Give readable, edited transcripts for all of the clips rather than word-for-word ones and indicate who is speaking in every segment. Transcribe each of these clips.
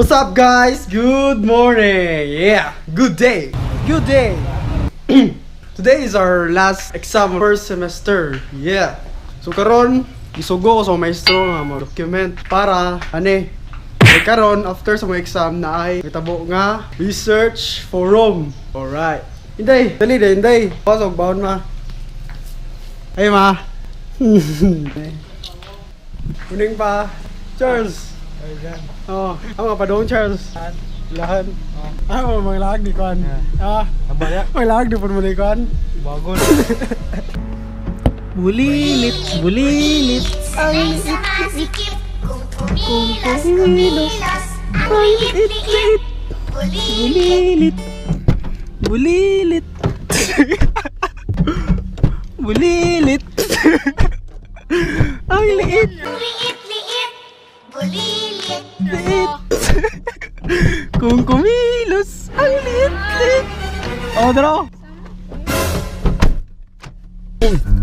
Speaker 1: What's up, guys? Good morning. Yeah, good day. Good day. Today is our last exam first semester. Yeah. So karon, isugo ko sa maestro nga mo document para ane kay karon after sa mga exam na ay mitabo nga research forum. Alright. Inday, dali day, inday. Pasok baon ma. Ay ma. Kuning pa. Charles. Oh, ang mga padong, Charles. Lahan. Ah, mga lag ni kwan. Ah, mga lag di pud mo ni kwan.
Speaker 2: Bagon.
Speaker 1: Bulilit, bulilit. Ang
Speaker 3: Sikip kung kumilos, kumilos, ang liit-liit. Bulilit.
Speaker 1: Bulilit. Bulilit. Ang liit.
Speaker 3: Ang liit-liit. Bulilit.
Speaker 1: Liit. Kung kumilos, ang liit-liit. Oh, daro.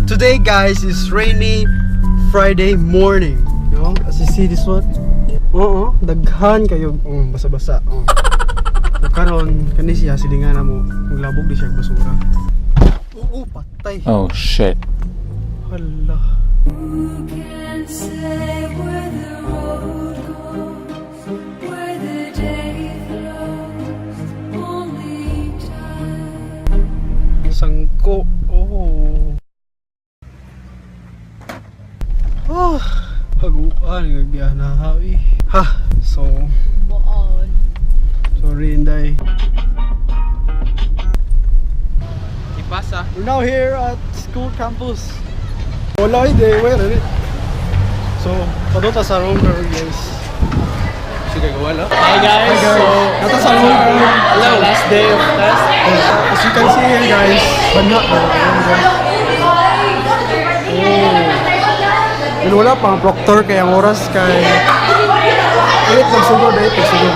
Speaker 1: Today, guys, is rainy Friday morning. You know, as you see this one. Oo, daghan kayo. Oh, basa-basa. Oh. So, karon kani siya silingan na mo maglabog di siya og basura. Oo, patay.
Speaker 4: Oh shit.
Speaker 1: Hala.
Speaker 5: Can say where the road goes, where the day flows, only time.
Speaker 1: Sangko. Oh. Oh, haguan nga na hawi. Ha, so
Speaker 6: Buon.
Speaker 1: Sorry, Inday.
Speaker 2: Ipasa.
Speaker 1: We're now here at school campus. Wala ay day, where is it? So, padota sa room karon, guys.
Speaker 2: Sige, wala. Hi guys.
Speaker 1: Hi guys.
Speaker 2: So,
Speaker 1: Nata sa room karon.
Speaker 2: hello, last day of test.
Speaker 1: As you can see here, guys, banha na. Ayan, guys. Oh. Then wala pa ang proctor kay ang oras kay 8 magsugod, 8 magsugod.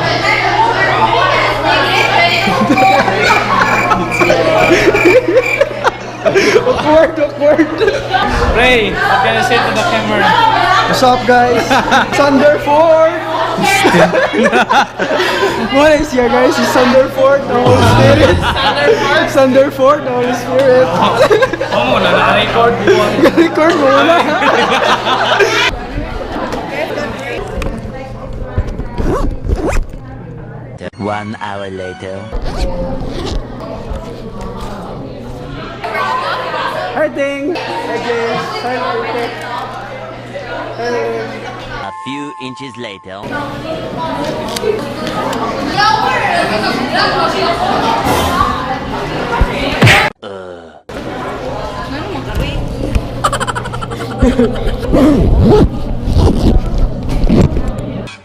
Speaker 1: Awkward, awkward.
Speaker 2: Ray, what can I say to the camera?
Speaker 1: What's up, guys? Thunder 4! What is here, guys? It's Thunder 4, the Holy Spirit. Thunder 4, the Holy Spirit.
Speaker 2: Oh, na na-record mo.
Speaker 1: Record mo na.
Speaker 7: One hour later.
Speaker 1: Hi, Ting! Hi, James! Hi, Marite! Hey!
Speaker 7: A few inches later.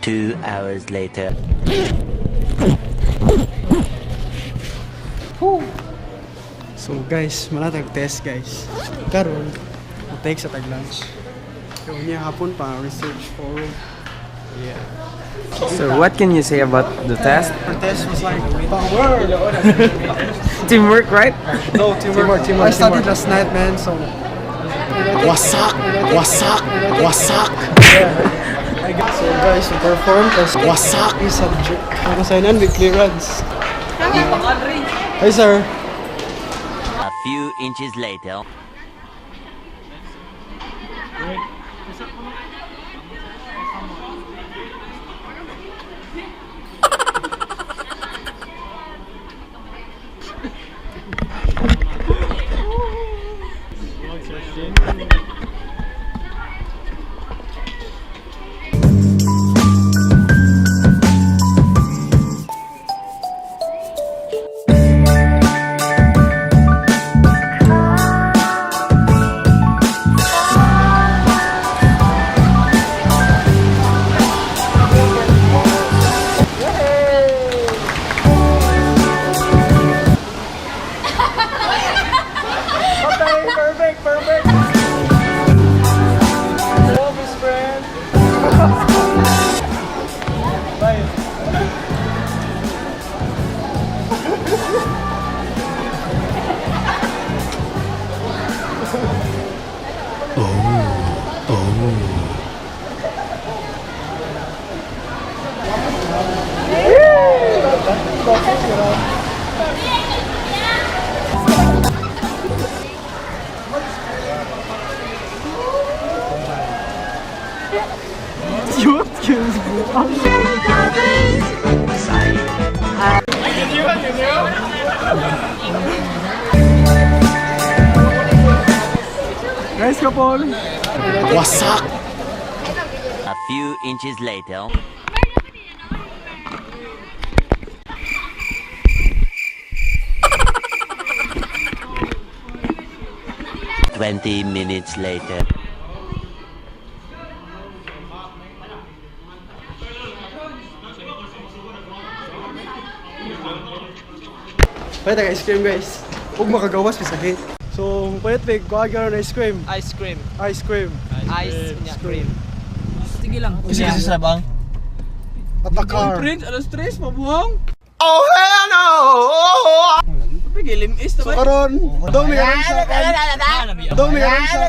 Speaker 7: 2 hours later.
Speaker 1: So guys, malatag test, guys. Karon, take sa tag lunch. Yung niya hapon pa research forum. Yeah.
Speaker 8: So what can you say about the test?
Speaker 1: Our test was like power.
Speaker 8: Teamwork, right?
Speaker 1: No, teamwork. Teamwork, I studied last night, man. So
Speaker 9: Wasak! Wasak! Wasak!
Speaker 1: So guys, we perform test.
Speaker 9: Wasak!
Speaker 1: Yung subject. Ako sa with clearance. Hi, sir.
Speaker 7: A few inches later.
Speaker 1: Guys, couple.
Speaker 9: Wasak!
Speaker 7: A few inches later. 20 minutes later.
Speaker 1: Palit ang ice cream, guys. Huwag makagawas pa sa gate. So, palit pig, kuha ka ng ice cream.
Speaker 2: Ice cream.
Speaker 1: Ice cream.
Speaker 2: Ice cream. Sige lang.
Speaker 1: Kasi kasi sa bang? At the car.
Speaker 2: Prince, alas 3, mabuhang.
Speaker 9: Oh, hell no!
Speaker 2: Pigilim is
Speaker 1: So karon, daw may karon sa Daw may karon sa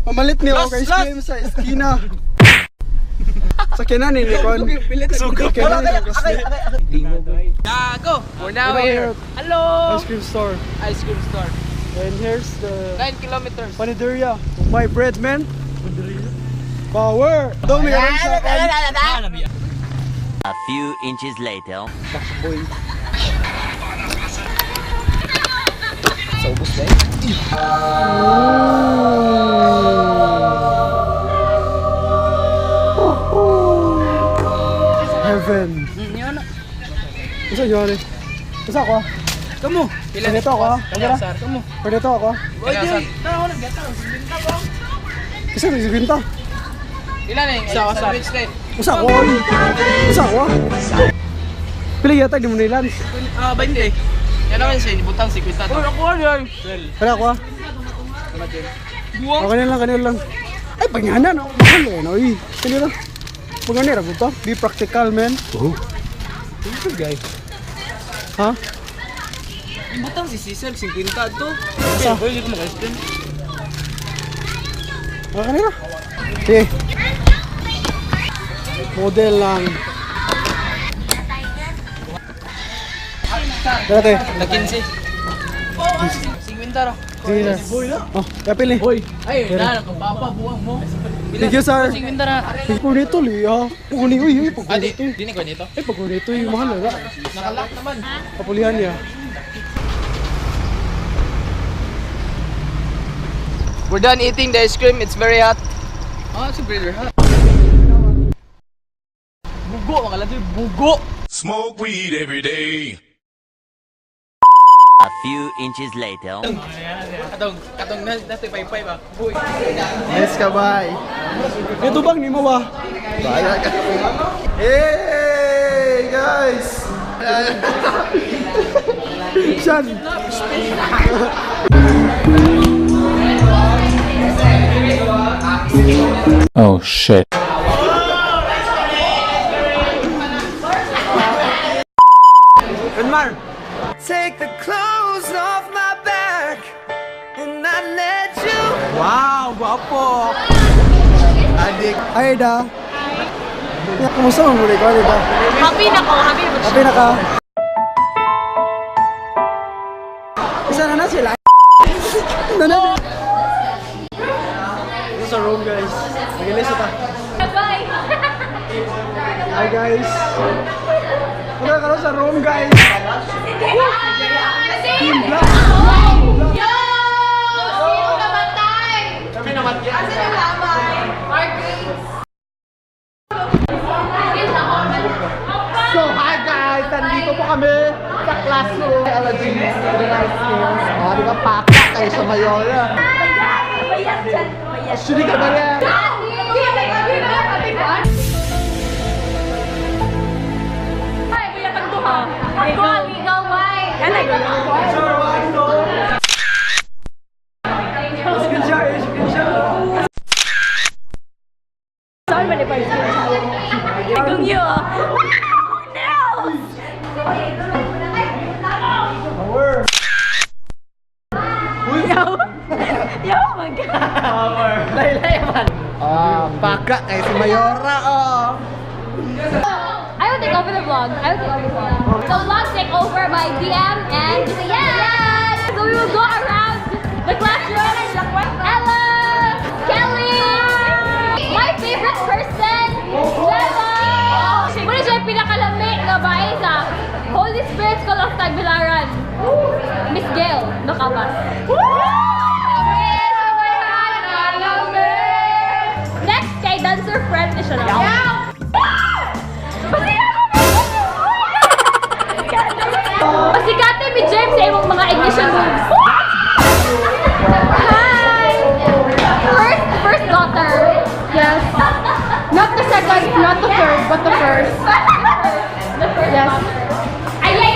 Speaker 1: Pamalit niyo ako ice cream sa eskina. Sa kinan ni Nikon. Sa kinan ni Nikon.
Speaker 2: Gago! We're now here. Hello!
Speaker 1: Ice cream store.
Speaker 2: Ice cream store.
Speaker 1: And here's the
Speaker 2: 9 kilometers.
Speaker 1: panaderia. Buy bread, man. Power! Daw may karon sa
Speaker 7: A few inches later.
Speaker 1: Boy. Heaven. Isa yun eh. Isa ako.
Speaker 2: Kamu!
Speaker 1: Pwede to ako. Pwede na.
Speaker 2: Kamu!
Speaker 1: Pwede to ako.
Speaker 2: Pwede!
Speaker 1: Isa rin si.
Speaker 2: Ilan eh? Isa sandwich din.
Speaker 1: Usa ako. Oy. Usa ako. Pila yata di mo nilan.
Speaker 2: Ah, 20. Yan naman siya, butang si Quinta to. Ako yan!
Speaker 1: Pwede ako. Oh, kanila lang, kanila lang. Ay, pagngana no. Mahal eh, no. Uy, kanila lang. Pagngana ra to. Be practical, man. Oh. Good guy. Ha?
Speaker 2: Butang si Cecil, 50 to.
Speaker 1: Sa?
Speaker 2: Pwede ko mag-ice cream.
Speaker 1: Ah, kanila. Sige. Model lang. Dara tayo.
Speaker 2: Na 15. 50 ra.
Speaker 1: Sige, sir. Oh, kapil eh.
Speaker 2: Ay, na, kung papa, buwang mo.
Speaker 1: Thank you, sir.
Speaker 2: 50 ra.
Speaker 1: Pag nito, liya. Pag ni, uy, uy, pag
Speaker 2: Ah, di,
Speaker 1: nito.
Speaker 2: di ni ko nito.
Speaker 1: Ay, pag nito, yung mahal na.
Speaker 2: Nakalock naman.
Speaker 1: Kapulihan niya.
Speaker 2: We're done eating the ice cream. It's very hot. Oh, it's very hot. Bugo, mga ladyo, bugo.
Speaker 4: Smoke weed every day.
Speaker 7: A few inches later.
Speaker 2: Katong, katong na, nasa paypay ba? Buy.
Speaker 1: Yes, kabay. Ito bang ni mo ba?
Speaker 9: Hey, guys!
Speaker 1: Shan.
Speaker 6: Oh shit.
Speaker 1: Renmar.
Speaker 8: Take the clothes off my back and I let you.
Speaker 1: Wow, guwapo. Adik. Ay, da. Ya, kumusta mo muli ko, da?
Speaker 10: Happy na ko, happy na
Speaker 1: Happy na ka? Isa na na sila. Na na sila. Ito sa room, guys. Nagilis ta.
Speaker 10: Bye!
Speaker 1: Hi, guys. Punta ka sa room, guys.
Speaker 10: Team Black! Yo! Sino namatay? Kami namatay. Asa yung lamay? Margaret.
Speaker 9: So, hi guys! Nandito po kami sa classroom. LG, Organized Skills. O, di ba? Paka kayo sa Mayola.
Speaker 10: Bayat dyan. Bayat.
Speaker 9: Actually ka ba yan?
Speaker 1: Screenshot, eh, screenshot. Power.
Speaker 9: Ah, paka kayo sa Mayora, oh!
Speaker 10: I will take over the vlog. I will take over the vlog. So vlog take over by DM and yes! So we will go around the classroom. Ella, Kelly, my favorite person. babae sa Holy Spirit School of Tagbilaran. Miss Gail Nocabas. Next, kay dancer friend ni siya na. Pasikate mi James sa imong mga ignition moves. Hi! First daughter.
Speaker 6: Yes. Not the second, not the third, but the first.
Speaker 10: The first
Speaker 6: Yes.
Speaker 10: daughter. Ay, ay,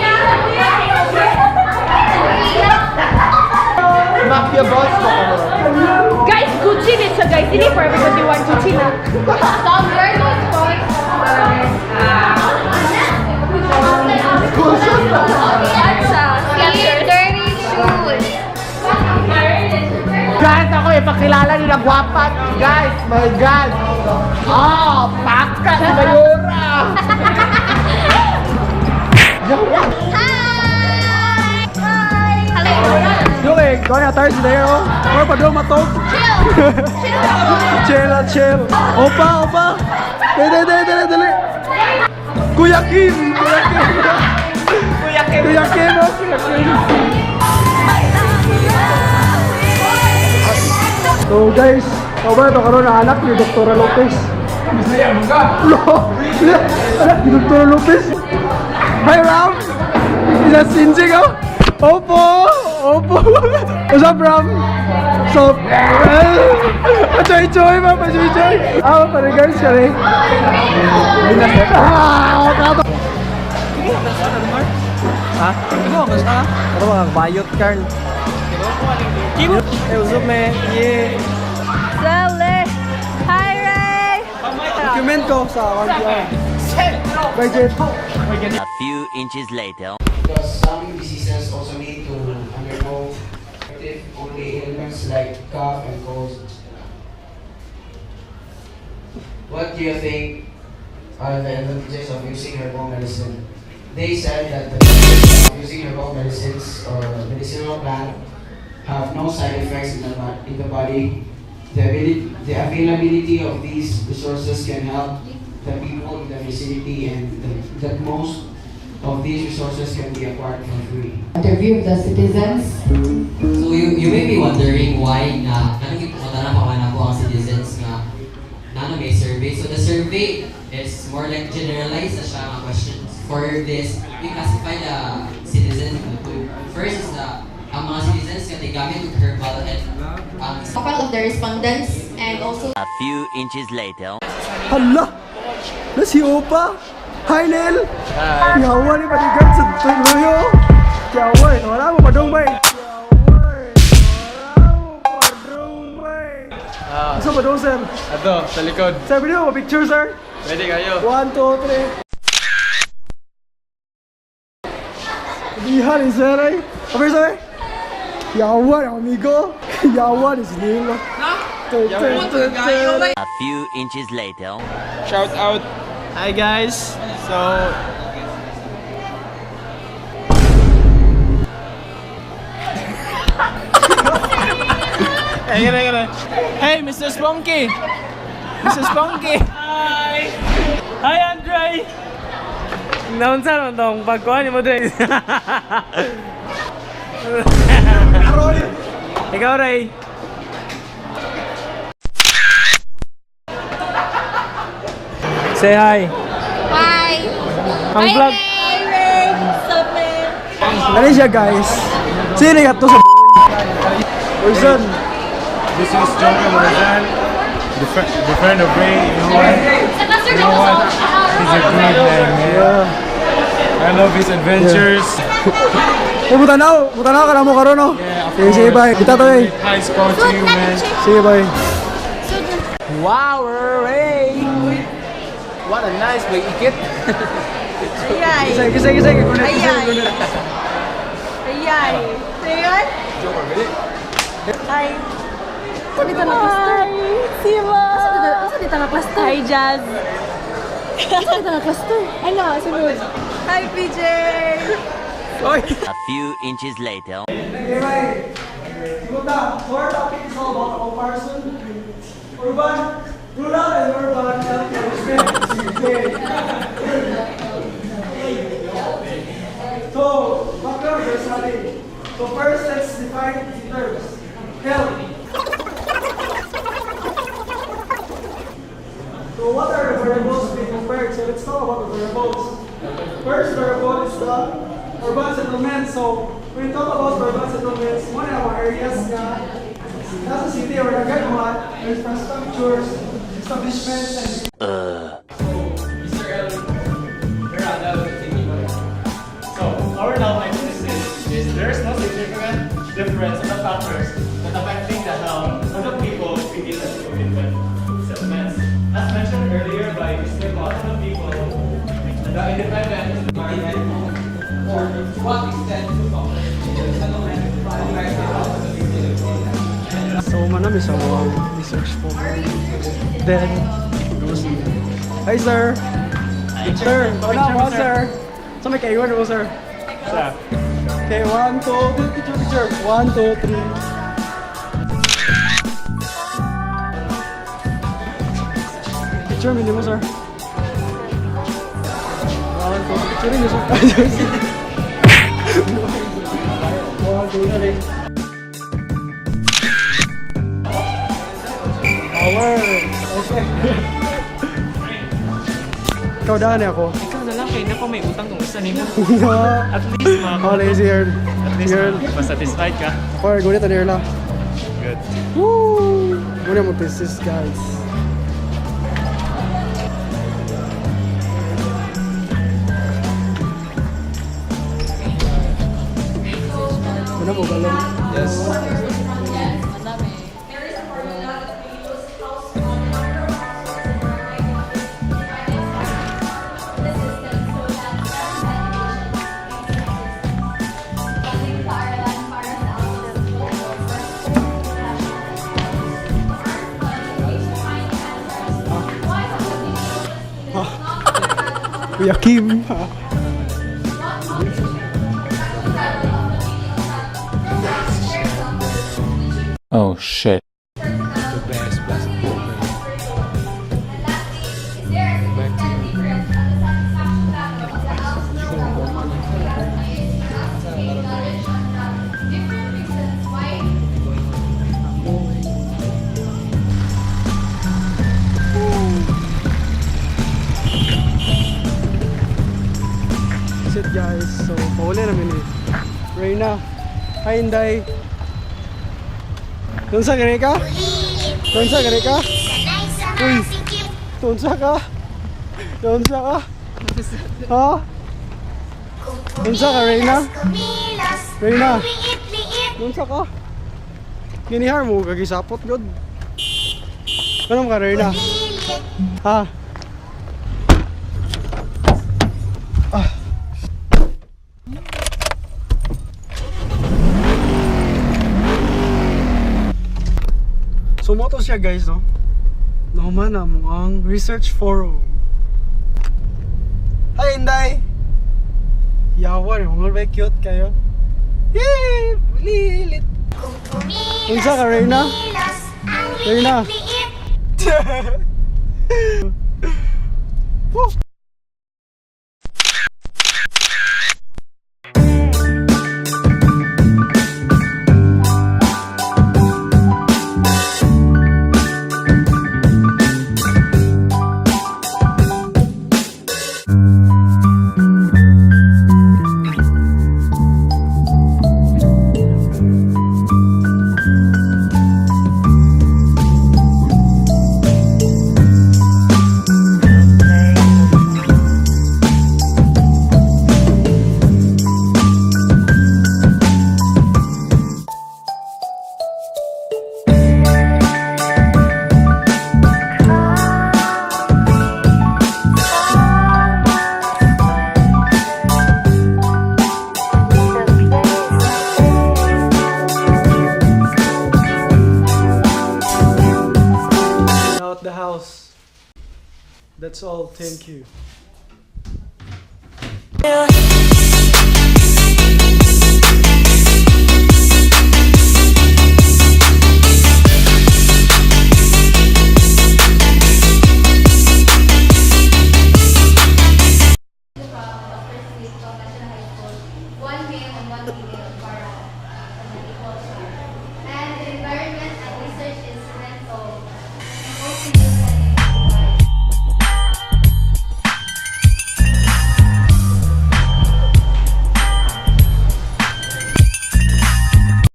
Speaker 9: Mafia boss ko ako.
Speaker 6: Guys, Gucci din siya, guys. Hindi Forever 21, Gucci na.
Speaker 9: School shoes na.
Speaker 3: Dirty shoes.
Speaker 9: Guys, ako ipakilala nila gwapat. Guys, my God. Ah, paka si Mayora.
Speaker 3: Hi! Hi! Hello.
Speaker 1: Yo eh, kau ni atar si Dayo. Kau pa doon matop.
Speaker 3: Chill! Chill!
Speaker 1: Chill lah, chill. Opa, opa. Dali, dali, dali, dali. Kuya Kim, Kuya Kim. Kuya Kim. Kuya Kim, oh, Kuya Kim. So guys, kau ba ito karon ang anak ni Dr. Lopez? Bisaya mo ka? Anak ni Dr. Lopez. Hi Ram! Isa sinjing oh! Opo! Opo! What's up, Ram? So, pachoy-choy ba? Pachoy-choy! Ah, pa-regards ka rin. Ah, kato. Ha? Ano ba? Bayot, Carl. Hey, what's up, man? Yeah.
Speaker 6: Sally! Hi, Ray!
Speaker 1: Document ko sa 1PR. Bye, Jeff.
Speaker 7: A few inches later.
Speaker 11: Because some diseases also need to undergo active only ailments like cough and cold. What do you think are the advantages of using herbal medicine? They said that the benefits of using herbal medicines or medicinal plant have no side effects in the body. The availability of these resources can help the people in the vicinity and that most of these resources can be acquired for free.
Speaker 5: Interview of the citizens.
Speaker 12: So you may be wondering why na anong ipupunta na pa ko ang citizens nga na may survey. So the survey is more like generalized na siya nga questions. For this, we classify the citizens into two. First is the ang mga citizens nga gamit og herbal and ang
Speaker 6: Profile of the respondents and also
Speaker 7: A few inches later.
Speaker 1: Hala! Na si Opa! Hi, Lel! Hi! Yawa ni Padigan sa tuloy. Yawa eh. Wala mo padong bay. Yawa eh. Wala mo padong bay. Asa padong, sir?
Speaker 2: Ato, sa likod.
Speaker 1: Sir, pwede mo picture, sir?
Speaker 2: Pwede kayo.
Speaker 1: 1, 2, 3. Diha ni sir ay. Okay, sir? Yawa, amigo. Yawa ni si Lel.
Speaker 7: A few inches later.
Speaker 2: Shout out. Hi guys. So Hey, hey, hey, Mr. Spunky! Mr. Spunky! Hi! Hi, Andre! Naunsa naman tong pagkuha ni mo, Dre? Ikaw, Ray. Say hi.
Speaker 3: Bye!
Speaker 2: Ang vlog.
Speaker 3: Hi, Ray! What's up, man?
Speaker 1: Ano siya, guys? Sino nga to sa Poison.
Speaker 4: This is Joey Morzan, the friend of Ray. You know what?
Speaker 10: Sa cluster
Speaker 4: You know what? He's a good man, man.
Speaker 1: Yeah.
Speaker 4: I love his adventures.
Speaker 1: Eh, butanaw. Butanaw ka na mo karon, no?
Speaker 4: Yeah, of
Speaker 1: Sige, sige,
Speaker 4: course.
Speaker 1: bye. Kita to, eh.
Speaker 4: High score to you, man.
Speaker 1: Sige, bye.
Speaker 2: Wow, Ray! What a nice way ikit.
Speaker 1: Sige, sige, sige. Kulit, sige, kulit.
Speaker 6: Ayay! Ayay! Hi! Sa dito na cluster? Sima! Sa dito na cluster? Hi, Jazz! Sa dito na cluster? Ano? Sunod. Hi, PJ!
Speaker 7: A few inches later.
Speaker 1: Okay, bye. Simuta, our topic is all about comparison between urban, rural and urban health management. Sige. So, background your study. So first, let's define the terms. Health. So what are the variables being compared? So let's talk about the variables. First variable is the urban settlement. So when we talk about urban settlements, one of our areas na nasa city or daghan mga infrastructures, establishments, and
Speaker 2: Mr. L. Miranda will continue. So, our null hypothesis is there is no significant difference in the factors that affecting the health of the people within the two different settlements. As mentioned earlier by Mr. Cotton, the people, the independent environment, or to what extent do factors in the settlement affect the health of the people?
Speaker 1: So, manami sa mga research po. Then, go see. Hi, sir! Sir, wala mo, sir. So, may kaiwan mo, sir.
Speaker 4: Sir.
Speaker 1: Okay, one, two, three, picture, picture. One, two, three. Picture, minimo, sir. One, two, picture rin, sir. One, two, three. Power! Okay. Ikaw daan eh ako.
Speaker 2: Ikaw na lang, kaya na pa may utang kung gusto nimo.
Speaker 1: At
Speaker 2: At least, ma.
Speaker 1: Oh, lazy here.
Speaker 2: At least, ma, satisfied ka.
Speaker 1: Or, gunit na lang.
Speaker 4: Good.
Speaker 1: Woo! Muna mo thesis, guys. Muna mo balong.
Speaker 4: Yes.
Speaker 1: Kuya Kim.
Speaker 4: Oh shit. The best plastic paper. Back to you.
Speaker 1: That's it, guys. So, pauli namin ni Reyna. Hi, Inday. Tunsa gani ka? Tunsa gani ka? Uy. Tunsa ka? Tunsa ka? Ha? Tunsa ka, Reyna? Reyna. Tunsa ka? Ginihar mo, kagisapot god. Ano ka, Reyna? Ha? So moto siya guys no. Nahuman na mo ang research forum. Hi Inday. Yawa rin, mga ba cute kayo. Yay! Lilit. Unsa ka Reyna? Reyna. Woo! Out the house. That's all. Thank you.
Speaker 10: and one female para equal siya.